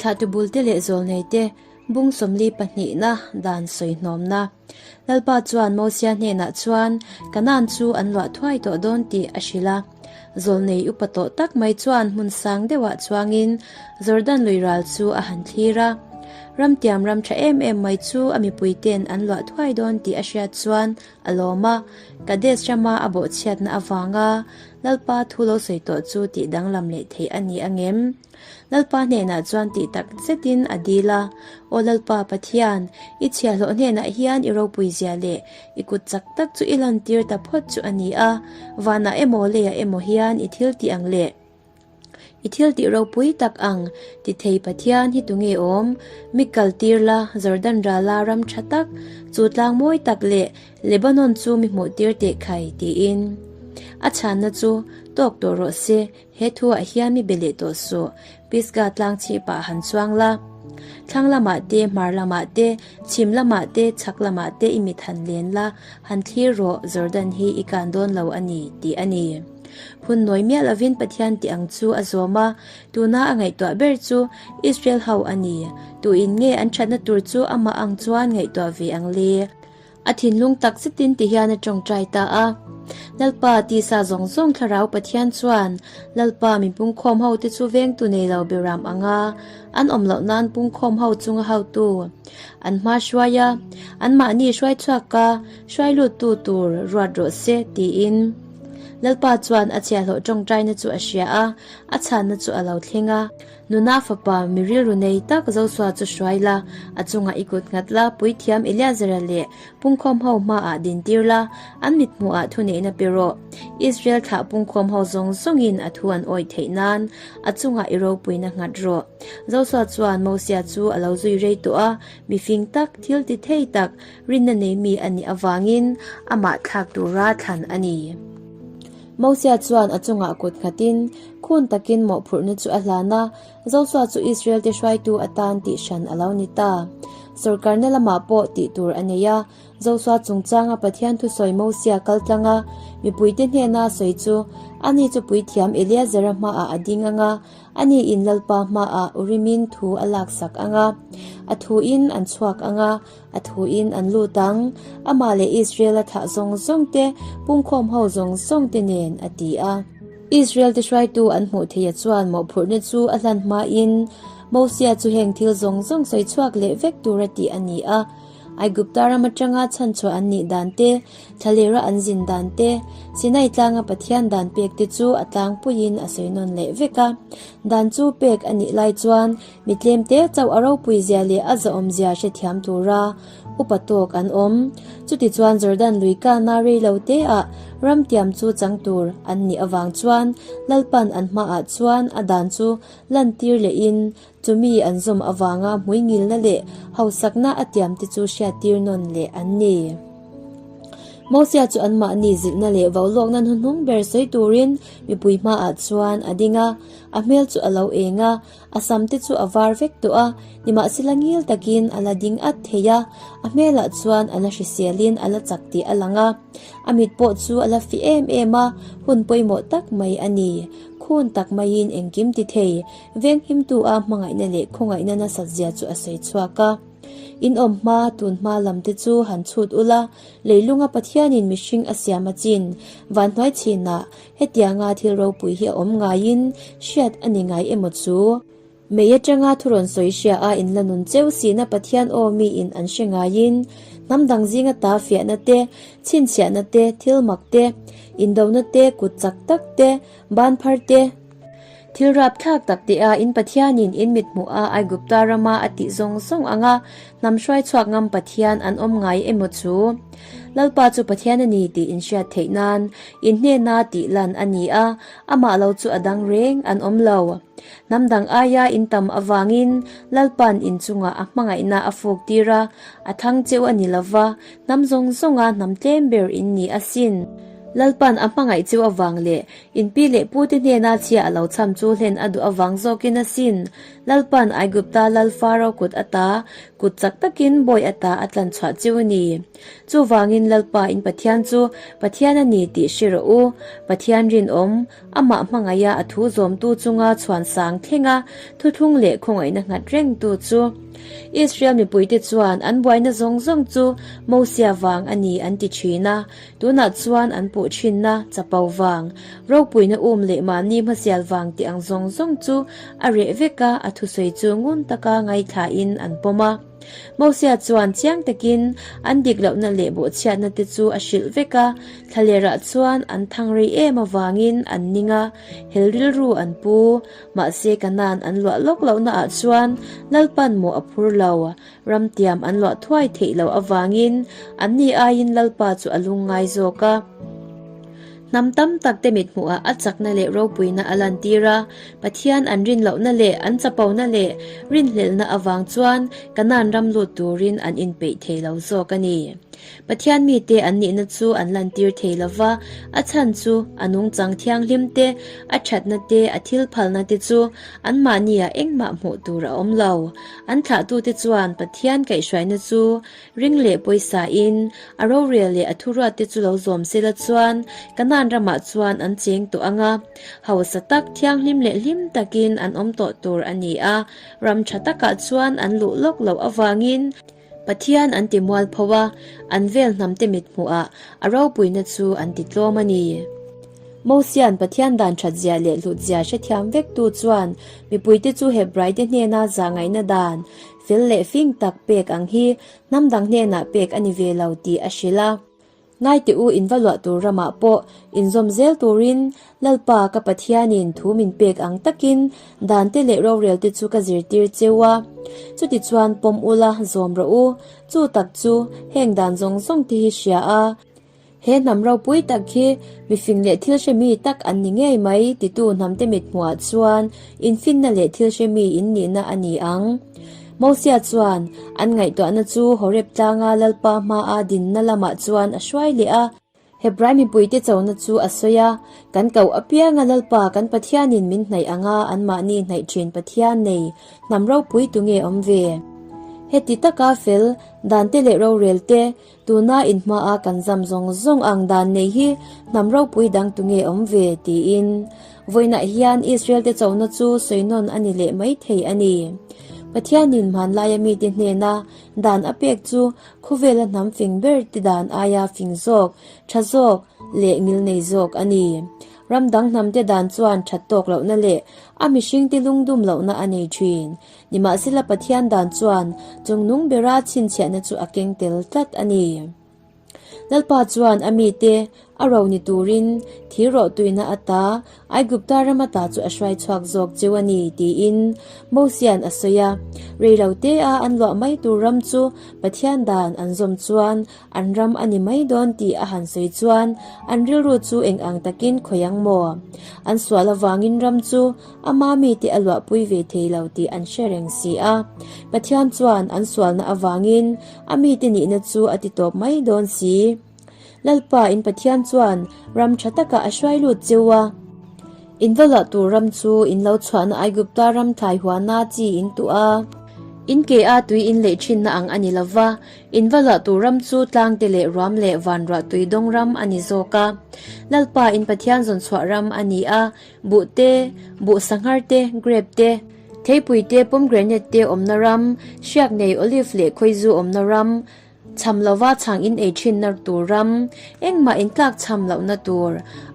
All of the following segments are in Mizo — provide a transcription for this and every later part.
Thlahtu bulte leh zawlneite bung 40 pahnihna dan sawi hnawmna. Lalpa chuan Mosia hnenah chuan Kanaan chu an luah thuai tawh dawn tih a hrilh a. Zawlnei upa tawh tak mai chuan hmun sang deuhah chuangin Jordan lui ral chu a han thlir a. Ramtiam ram tha em em mai chu a mipuite'n an luah thuai dawn tih a hriat chuan a lawm a, Kadesh rama a bawhchhiatna avanga Lalpa thu lo sawi tawh chu tih danglam leh theih a ni angem? Lalpa hnenah chuan tih tak zetin a dil a, Aw Lalpa Pathian, i chhiahhlawh hnenah hian i ropui zia leh i kut chak tak chu i lantir ta phawt chu a ni a, vanah emaw leiah emaw hian i thil tih ang leh i thil tih ropui tak ang ti thei Pathian hi tunge awm? Mi kal tir la, Jordan rala ram tha tak, chu tlang mawi tak leh Lebanon chu mi hmuh tir teh khai, tiin a chhanna chu tawk tawh rawh se. He thuah hian mi be leh tawh suh, Pisgah tlang chhipah han chuang la. Thlang lamah te, hmar lamah te, chhim lamah te, chhak lamah te i mit han len la, han thlir rawh, Jordan hi i kan dawn lo a ni, tih a ni. Hun nawi miah lovin Pathian tih ang chu a zawm a, tuna a ngaihtuah ber chu Israel ho a ni. Tuin nge an thatna tur chu amah ang chuan ngaihtuah ve ang le? A thinlung tak zetin ti hian a tawngtai ta a. Lalpa tisa zawng zawng thlarau Pathian chuan Lalpa min pungkhawm ho te chu vengtu nei lo beram anga an awm loh nan pungkhawm ho chunga hotu an hma hruai a, anmahni hruai chhuak a hruai luttu tur ruat rawh se tiin Lalpa chuan a chhiahhlawh tawngtaina chu a hria a, a chhanna chu a lo thleng a. Nuna fapa, mi rilru nei tak Josua chu hruai la, a chungah i kut nghat la, puithiam Eleazara leh pungkhawm ho hmaah dintir la, an mithmuhah thuneihna pe rawh. Israel thlah pungkhawm ho zawng zawngin a thu an awih theih nan a chungah i ropuina nghat rawh. Josua chuan Mosia chu a lo zui rei tawh a, mi fing tak, thil ti thei tak, rinna nei mi a nih avangin amah thlak tura thlan a ni. Mosia chuan a chungah kut nghatin, khun takin mawhphurhna chu a hlan a, Josua chu Israel-te hruaitu atan tih hran a lo ni ta. Sawrkarna lamah pawh tih tur a nei a, Josua chungchanga Pathian thusawi Mosia kal tlang a, mipuite hnena a sawi chu, Ani chu puithiam Eleazara hmaah a ding ang a, ani in Lalpa hmaah Urimin thu a laksak ang a, a thuin an chhuak ang a, A thuin an lut ang, amah leh Israel-a thlah zawng zawng te, pungkhawm ho zawng zawng te nen, a ti a. Israel-te hruaitu an hmuh theia chuan mawhphurhna chu a hlan hmain Mosia chu heng thil zawng zawng sawi chhuak leh vek tura tih a ni a. Aigupta ram atanga chhanchhuah an nih dan te, Thlalera an zin dan te, Sinai tlanga Pathian dan pek te chu a tlangpuiin a sawi nawn leh vek a. Dan chu pek a nih lai chuan Mi tlemte chauh a ropui zia leh a zahawm zia hrethiam tura upa tawk an awm. Chutichuan Jordan lui kana rei lo te ah ramtiam chu chang tur an nih avang chuan Lalpan an hmaah chuan a dan chu lantir lehin chumi an zawm avanga hmuingilna leh hausakna a tiamte chu hriattir nawn leh an ni. Mosia chu anmahni zilhna leh vaulawkna hnuhnung ber sawi turin mipui hmaah chuan a ding a, a hmel chu a lo eng a, A sam te chu a var vek tawh a, nimahsela ngil takin a la ding at thei a, a hmelah chuan a la hriselin a la chak tih a lang a. A mit pawh chu a la fi em em a, hun pawimawh tak mai a ni. Khun tak maiin engkim ti thei, venghimtu a hmangaihna leh khawngaihna nasat zia chu a sawi chhuak a. In awm hma, tun hma lam te chu han chhut ula, leilunga Pathianin mihring a siam a chin, vanhnuai chinah Hetianga thil ropui hi a awm ngaiin hriat a ni ngai emaw chu? Mei atanga thu rawn sawi hria a inla nun cheu sina Pathian aw miin an hre ngaiin hnam dang zinga ta fiahna te, chhinchhiahna te, thil mak te, indona te, kut chak tak te, ban phar te, thil rapthlak tak te a in Pathianin in mithmuh a Aigupta rama a tih zawng zawng anga Hnam hruai chhuak ngam Pathian an awm ngai emaw chu? Lalpa chu Pathian a ni tih inhriat theih nan in hnena tih lan a ni a, amah lo chu a dang reng an awm lo. Hnam dang aia in tam avangin Lalpa'n in chungah a hmangaihna a fuk tir a, a thang cheu a ni lova, hnam zawng zawnga hnam tlem ber in ni asin. Lalpan a hmangaih cheu avang leh in pi leh pute hnena chhia a lo cham chu hlen a duh avang zawkin asin. Lalpan Aigupta lal Faro kut ata kut chak takin bawi ata a tlan chhuah cheu a ni. Chuvangin Lalpa in Pathian chu Pathian a ni tih hre rawh u. Pathian rinawm, amah hmangaiha a thu zawmtu chunga chhuan sang thlenga thuthlung leh khawngaihna nghat rengtu chu. Israel mipuite chuan an buaina zawng zawng chu Mosia vang a ni an ti thin a, tunah chuan an puh thinna chapo vang, ropuina um leh mahni hmasial vang tih ang zawng zawng chu a reh vek a, a thusawi chu ngun taka ngaithlain an pawm a. Mosia chuan chiang takin an dik lohna leh bawhchhiatna te chu a hrilh vek a, thlalerah chuan an thang rei em avangin an ning a, hel rilru an pu. Mahse Kanaan an luah lawk lohna ah chuan Lalpan mawh a phur lo, ramtiam an luah thuai theih loh avangin anni aiin Lalpa chu a lungngai zawk a. Hnam tam tak te mithmuhah a chakna leh ropuina a lantir a, Pathian an rin lohna leh an chapona leh rinhlelhna avang chuan Kanaan ram lut turin an inpeih thei lo zawk a ni. Pathian mite an nihna chu an lantir thei lo va, a chhan chu a nungchang thianghlim te, a thatna te, a thil phalna te chu anmahniah engmah hmuh tur a awm lo. An thlahtute chuan Pathian kaihhruaina chu Ring leh pawisa in a rorel leh a thuruat te chu lo zawm sela chuan Kanaan ramah chuan an cheng tawh ang a, hausa tak thianghlim leh hlim takin an awm tawh tur a ni a, ram tha takah chuan an luh lawk loh avangin Pathian an ti mual pho a, an vel hnamte mithmuhah a ropuina chu an ti tlawm a ni. Mosia'n Pathian dan that zia leh hlut zia hrethiam vektu chuan mipuite chu Hebraite hnena zahngaihna dan Fel leh fing tak pek ang hi hnam dang hnenah pek a ni ve lo tih a hrilh a. Ngaite u in va luah tur ramah pawh inzawm zel turin Lalpa ka Pathianin thu min pek ang takin dante leh rorelte chu ka zirtir cheu a. Chutichuan pawm ula zawm rawh u, chu tak chu heng dan zawng zawng te hi hria a. He hnam ropui tak hi mifing leh thil hre mi tak an ni ngei mai titu hnamte mithmuhah chuan infinna leh thil hre mi in nihna a ni ang. Mosia chuan an ngaihtuahna chu Horeb tlanga Lalpa hmaa dinna lamah chuan a hruai leh a. Hebrai mipuite chona chu a sawi a, Kan koh apianga Lalpa kan Pathianin min hnaih anga anmahni hnaih thin Pathian nei hnam ropui tunge awm ve? Heti taka fel dante leh rorelte Tuna inhmaa kan zam zawng zawng ang dan nei hi hnam ropui dang tunge awm ve? tiin vawiinah hian Israel-te chona chu sawi nawn a ni leh mai thei a ni. Pathianin hmanlaia mite hnena dan a pek chu khawvela hnam fing ber te dan aia fing zawk, tha zawk leh ngilnei zawk a ni. Ram dang hnamte dan chuan that tawk lohna leh a mihringte lungdum lohna a nei thin. Nimahsela Pathian dan chuan chungnung bera chhinchhiahna chu a keng tel tlat a ni. Lalpa chuan a mite a ro ni turin thir rawh tuina ata Aigupta ram ata chu a hruai chhuak zawk cheu a ni tiin Mosia'n a sawi a. Reilotea an luah mai tur ram chu Pathian dan an zawm chuan an ram a ni mai dawn tih a han sawi chuan an rilru chu eng ang takin khawi ang maw? An sual avangin ram chu Ama mite a luahpui ve thei lo tih an hre reng si a. Pathian chuan an sualna avangin a mite nihna chu a ti tawp mai dawn si. Lalpa in Pathian chuan ram tha takah a hruai lut cheu a. In va luah tur ram chu in lo chhuahna Aigupta ram thlai huana chi in tuah a. In ke a tui in leih thinna ang a ni lo va, in va luah tur ram chu tlangte leh ruam leh vanruah tui dawng ram a ni zawk a. Lalpa in Pathian zawnchhuah ram a ni a, Buh te, buh sanghar te, grape te, theipui te, pomegranate te awmna ram, hriak nei olive leh khawizu awmna ram, cham lova chhang in ei thinna tur ram, engmah in tlak cham lohna tur,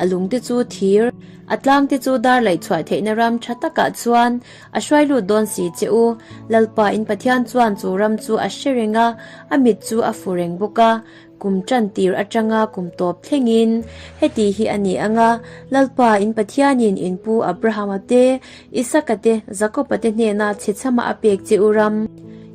a lung te chu thir, a tlang te chu dar laih chhuah theihna ram tha takah chuan a hruai lut dawn si che u. Lalpa in Pathian chuan chu ram chu a hre reng a, a mit chu a fu reng bawk a, Kum tan tir atanga kum tawp thlengin heti hi a ni ang a, Lalpa in Pathianin in pu Abrahama te, Isaka te, Jakoba te hnena chhechhama a pek che u ram,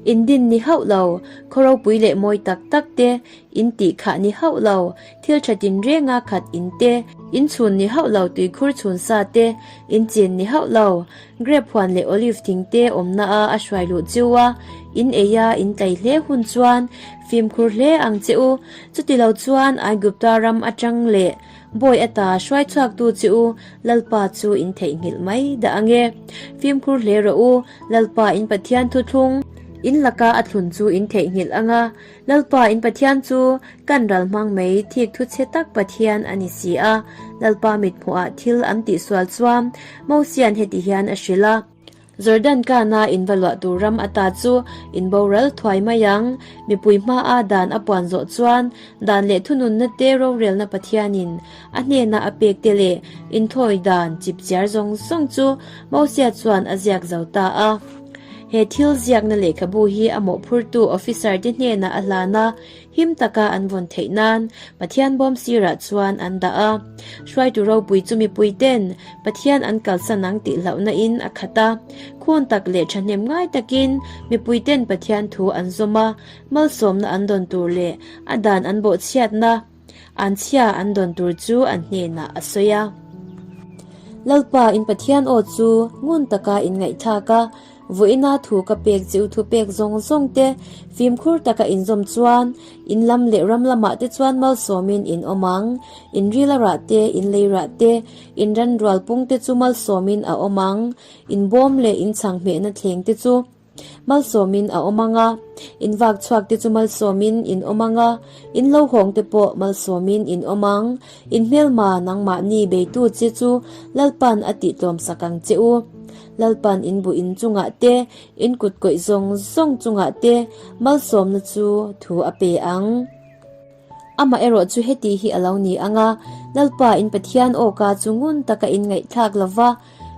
in din ni hauh lo, khaw ropui leh mawi tak tak te, in tih khah ni hauh lo, thil tha tinrenga khat in te, in chhun ni hauh lo tuikhur chhun sa te, in chin ni hauh lo, Grape huan leh olive thing te awmna a a hruai luh chiu a, in ei a in tlai hle hun chuan fimkhur hle ang che u. Chutilo chuan Aigupta ram atang leh. Bawi ata hruai chhuaktu che u Lalpa chu in theihnghilh mai dah ang e. Fimkhur hle rawh u, Lalpa in Pathian thuthlung in laka a thlun chu in theihnghilh ang a, Lalpa in Pathian chu kan ral hmang mai thik thu chhe tak Pathian a ni si a. Lalpa mithmuhah thil an tihsual chuan Mosia'n heti hian a hrilh a. Jordan kana in va luah tur ram ata chu in boral thuai mai ang. Mipui hmaa dan a puan zawh chuan dan leh thununna te rorelna Pathianin a hnena a pek te leh inthawi dan chipchiar zawng zawng chu Mosia chuan a ziak zo ta a. He thil ziakna lehkhabu hi a mawhphurtu officer te hnenah a hlan a, Him taka an vawn theih nan Pathian bawm sirah chuan an dah a. Hruaitu ropui chu mipui ten Pathian an kalsan ang tih hlauhna in a khat a. Khun tak leh thahnem ngai takin mipui ten Pathian thu an zawm a, malsawmna an dawn tur leh a dan an bawhchhiatna an chhia an dawn tur chu an hnenah a sawi a. Lalpa in Pathian aw chu ngun taka in ngaihthlak a, Vawiina thu ka pek che u thupek zawng zawng te fimkhur taka inzawm chuan in lam leh ram lamah te chuan malsawmin in awm ang. In ril a rah te, in lei rah te, in ran rual pung te chu malsawmin a awm ang. In bawm leh in chhang hmehna thleng te chu malsawmin a awm ang a, in vak chhuak te chu malsawmin in awm ang a, in lo hawng te pawh malsawmin in awm ang. In hmelma nangmahni beitu che chu Lalpa'n a tihtlawmsak ang che u. Lalpan in bu in chungah te, in kut kawih zawng zawng chungah te malsawmna chu thu a pe ang. Amah erawh chu heti hi a lo ni ang a, Lalpa in Pathian awka chu ngun taka in ngaihthlak lo va,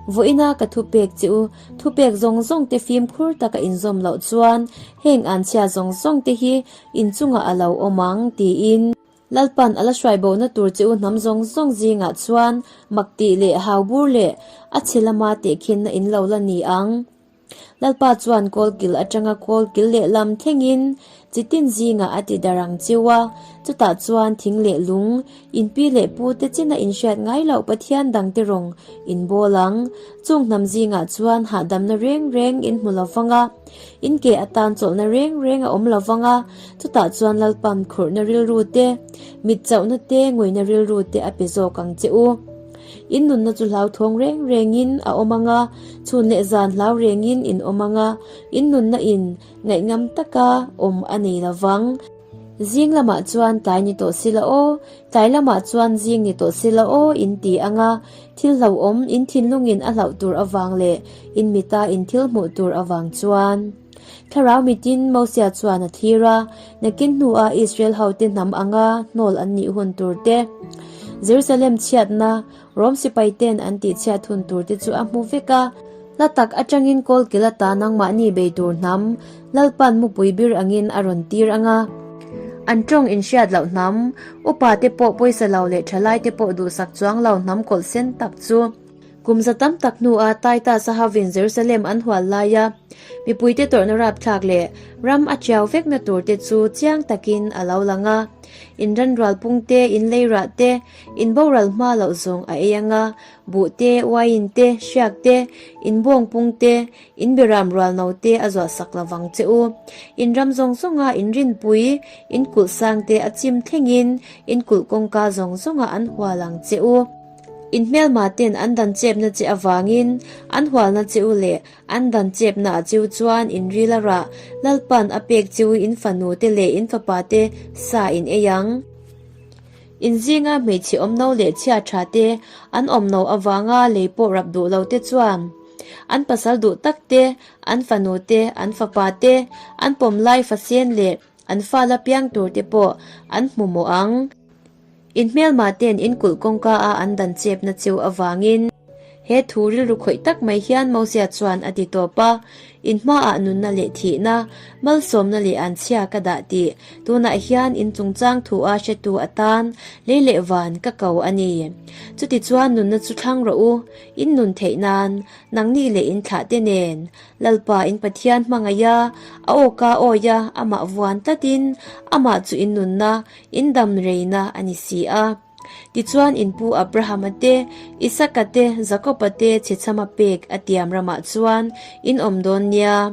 vawiina ka thupek che u, thupek zawng zawng te fimkhur taka in zawm loh chuan heng anchhia zawng zawng te hi in chungah a lo awm ang, tiin. Lalpan a la hruai bohna tur che u hnam zawng zawng zingah chuan mak tih leh hau bur leh a chhe lama tehkhinna in lo la ni ang. Lalpa chuan kawlkil atanga kawlkil lehlam thlengin chitin zingah a ti dar ang cheu a, chutah chuan thing leh lung, inpi leh pu te china inhriat ngai loh Pathian dangte rawng in bawl ang. Chung hnam zingah chuan hahdamna reng reng in hmu lo vang a. In ke atan chawlhna reng reng a awm lo vang a, chutah chuan Lalpan khurhna rilru te, mit chauhna te, nguina rilru te a pe zawk ang che u. In nunna chu hlauthawng reng rengin a awm ang a, chhun leh zan hlau rengin in awm ang a, in nunna in ngaihngam taka awm a nei lo vang. Zing lamah chuan tlai ni tawh sila aw, tlai lamah chuan zing ni tawh sila aw in ti ang a, thil hlauhawm in thinlungin a hlauh tur avang leh in mita in thil hmuh tur avang chuan. Thlarau mitin Mosia chuan a thlir a, nakin hnua Israel hote hnam anga hnawl an nih hun tur te, Jerusalem chhiatna Rom sipai ten an tihchhiat hun tur te chu a hmu vek a. Hla tak atangin kawlkil ata nangmahni bei tur hnam Lalpan mupui bir angin a rawn tir ang a. An tawng inhriat loh hnam, upa te pawh pawisa lo leh thalai te pawh duhsak chuang lo hnam kawlh sen tak chu. Kum za tam tak hnua Titus a hovin Jerusalem an hual laia mipuite tawrhna rapthlak leh ram a chiau vekna tur te chu chiang takin a lo lang a. In ranrual pung te, in leirah te, In boral hma loh zawng a ei ang a, buh te, uaiin te, hriak te, in bawng pung te, in beram rual no te a zuah sak lo vang che u. In ram zawng zawnga in rinpui, in kulh sang te a chim thlengin in kulh kawngka zawng zawngah an hual ang che u. In hmelma ten an dan chepna che avangin an hualna che u leh an dan chepna a cheu chuan in ril a rah, Lalpan a pek che u in fanu te leh in fapa te sa in ei ang. In zinga hmeichhe awmno leh chhia tha te an awmno avanga lei pawh rap duh lo te chuan an pasal duh tak te, an fanu te, an fapa te, an pawm lai fasen leh an fa la piang tur te pawh an hmu mawh ang. In hmelma ten in kulh kawngka a an dan chepna cheu avangin He thu rilru khawih tak mai hian Mosia chuan a ti tawp a, In hmaah nunna leh thihna, malsawmna leh anchhia ka dah tih, tunah hian in chungchang thu a hretu atan lei leh van ka ko a ni. Chutichuan nunna chu thlang rawh u, in nun theih nan, nangni leh in thlahte nen, Lalpa in Pathian hmangaih a, a awka awi a, amah vuan tlatin, amah chu in nunna, in dam reina a ni si a. Tichuan in pu Abrahama te, Isaka te, Jakoba te chhechhama pek a tiam ramah chuan in awm dawn nia.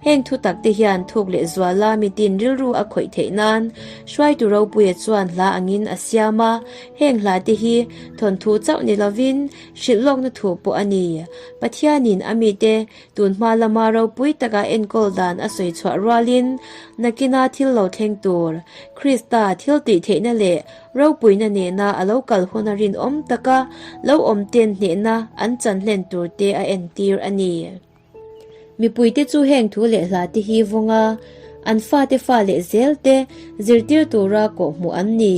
Heng thu tak te hian thuk leh zuala mitin rilru a khawih theih nan hruaitu ropuia chuan hla angin a siam a, heng hla te hi thawnthu chauh ni lovin hrilh lawkna thu pawh a ni. Pathianin a mite tun hma lama ropui taka enkawl dan a sawi chhuah rualin nakina thil lo thleng tur Krista thil tih theihna leh Ropuina nena a lo kal huna rinawm taka lo awm ten hnehna an chan hlen tur te a entir a ni. Mipuite chu heng thu leh hla te hi vawng a, an fate fa leh zel te zirtir tura kawhhmuh an ni.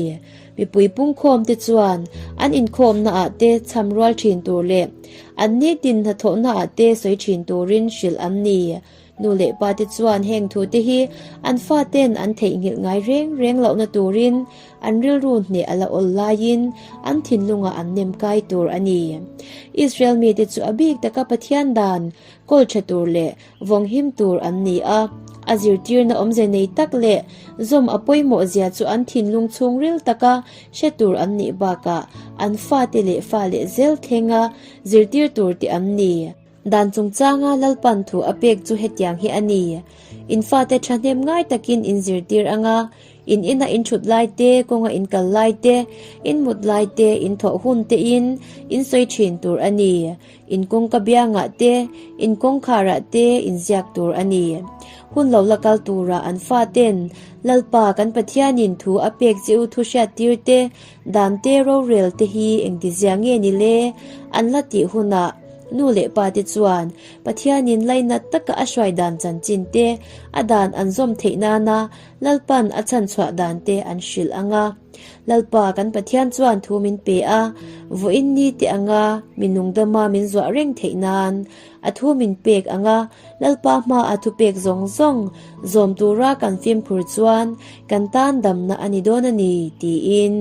Mipui pungkhawm te chuan an inkhawmna ah te cham rual thin tur leh an nitin hnathawhna ah te sawi thin turin hrilh an ni. Nu leh pa te chuan heng thu te hi an faten an theihnghilh ngai reng reng lohna turin an rilru hneh a la awl laiin an thinlungah an nem kai tur a ni. Israel mite chu a bik taka Pathian dan kawl tha tur leh vawnghim tur an ni a, a zirtirna awmze nei tak leh zawm a pawimawh zia chu an thinlung chhungril taka hre tur an nih bakah an fate leh fa leh zel thlenga zirtir tur te an ni. Dan chungchanga Lalpan thu a pek chu hetiang hi a ni, In fate thahnem ngai takin in zirtir ang a, in ina in thut lai te, kawnga in kal lai te, in mut lai te, in thawh hun te in in sawi thin tur a ni. In kawngka biangah te, in kawngkharah te in ziak tur a ni. Hun lo la kal tura an faten Lalpa kan Pathianin thu a pek che u thu hriattir te, dan te rorel te hi engtizia nge ni le? An la tih hunah Nu leh pa te chuan Pathianin lainat taka a hruai dan chanchin te, a dan an zawm theih nana Lalpan a chhanchhuah dan te an hrilh ang a. Lalpa kan Pathian chuan thu min pe a, vawiin ni te anga mi nungdama min zuah reng theih nan a thu min pek ang a, Lalpa hmaa a thupek zawng zawng zawm tura kan fimkhur chuan kan tan damna a ni dawn a ni, tiin.